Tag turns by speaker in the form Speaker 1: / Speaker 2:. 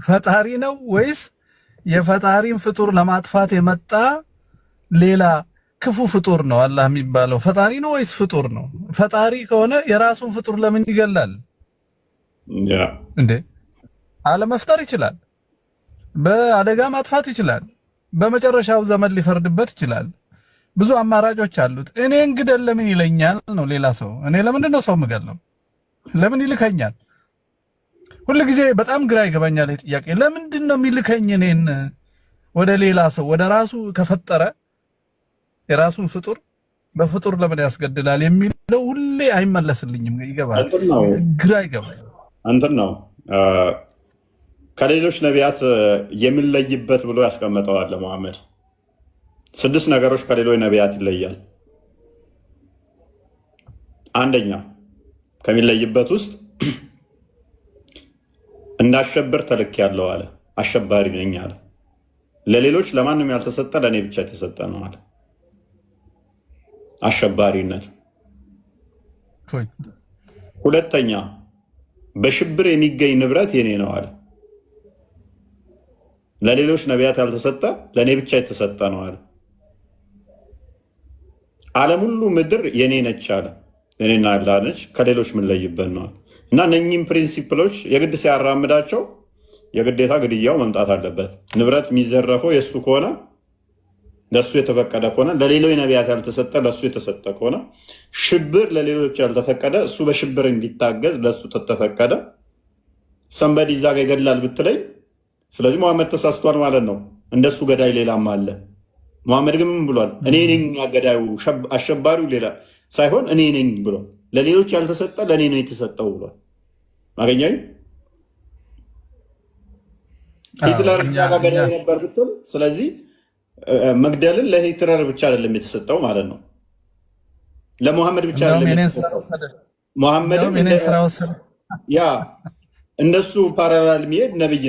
Speaker 1: ፈጣሪ ነው ወይስ የፈጣሪን ፍጡር ለማጥፋት የመጣ ሌላ ክፉ ፍጡር ነው? አላህ የሚባለው ፈጣሪ ነው ወይስ ፍጡር ነው? ፈጣሪ ከሆነ የራሱን ፍጡር ለምን ይገላል እንዴ? አለመፍጠር ይችላል። በአደጋ ማጥፋት ይችላል። በመጨረሻው ዘመን ሊፈርድበት ይችላል። ብዙ አማራጮች አሉት። እኔን ግደል ለምን ይለኛል ነው ሌላ ሰው። እኔ ለምንድን ነው ሰው የምገለው? ለምን ይልከኛል? ሁል ጊዜ በጣም ግራ ይገባኛል ይህ ጥያቄ። ለምንድን ነው የሚልከኝ እኔን ወደ ሌላ ሰው? ወደ ራሱ ከፈጠረ የራሱን ፍጡር በፍጡር ለምን ያስገድላል የሚለው ሁሌ አይመለስልኝም። ይገባል፣
Speaker 2: እንትን ነው።
Speaker 1: ግራ ይገባል።
Speaker 2: እንትን ነው፣ ከሌሎች ነቢያት የምለይበት ብሎ ያስቀመጠዋል መሐመድ። ስድስት ነገሮች ከሌሎች ነቢያት ይለያል። አንደኛ ከሚለይበት ውስጥ እንዳሸብር ተልኬያለሁ አለ። አሸባሪ ነኝ አለ። ለሌሎች ለማንም ያልተሰጠ ለእኔ ብቻ የተሰጠ ነው አለ። አሸባሪነት። ሁለተኛ በሽብር የሚገኝ ንብረት የኔ ነው አለ። ለሌሎች ነቢያት ያልተሰጠ ለእኔ ብቻ የተሰጠ ነው አለ። ዓለም ሁሉ ምድር የኔ ነች አለ። የኔና ያላ ነች፣ ከሌሎች የምንለይበት ነው አለ። እና እነኚህም principle ኦች የግድ ሲያራምዳቸው የግዴታ ግድያው መምጣት አለበት። ንብረት የሚዘረፈው የእሱ ከሆነ፣ ለእሱ የተፈቀደ ከሆነ፣ ለሌሎች ነቢያት ያልተሰጠ ለእሱ የተሰጠ ከሆነ፣ ሽብር ለሌሎች ያልተፈቀደ እሱ በሽብር እንዲታገዝ ለእሱ ተተፈቀደ፣ somebody እዛ ጋ ይገድላል ብትለኝ፣ ስለዚህ መሐመድ ተሳስቷል ማለት ነው። እንደሱ ገዳይ ሌላም አለ። መሐመድ ግን ምን ብሏል? እኔ ነኝ ገዳዩ፣ አሸባሪው ሌላ ሳይሆን እኔ ነኝ ብሏል። ለሌሎች ያልተሰጠ ለእኔ ነው የተሰጠው ብሏል። ማገኛኝ ሂትለር እዛ ጋ ገዳይ ነበር ብትል፣ ስለዚህ መግደልን ለሂትለር ብቻ አይደለም የተሰጠው ማለት ነው። ለሙሐመድ ብቻ
Speaker 1: እንደውም
Speaker 2: አይደለም
Speaker 1: የኔን ስራ
Speaker 2: የተሰጠው።
Speaker 1: ወሰደ።
Speaker 2: ሙሐመድም
Speaker 1: እንደውም የኔን ስራ ወሰደ።
Speaker 2: ያ እንደሱ parallel የሚሄድ ነብይ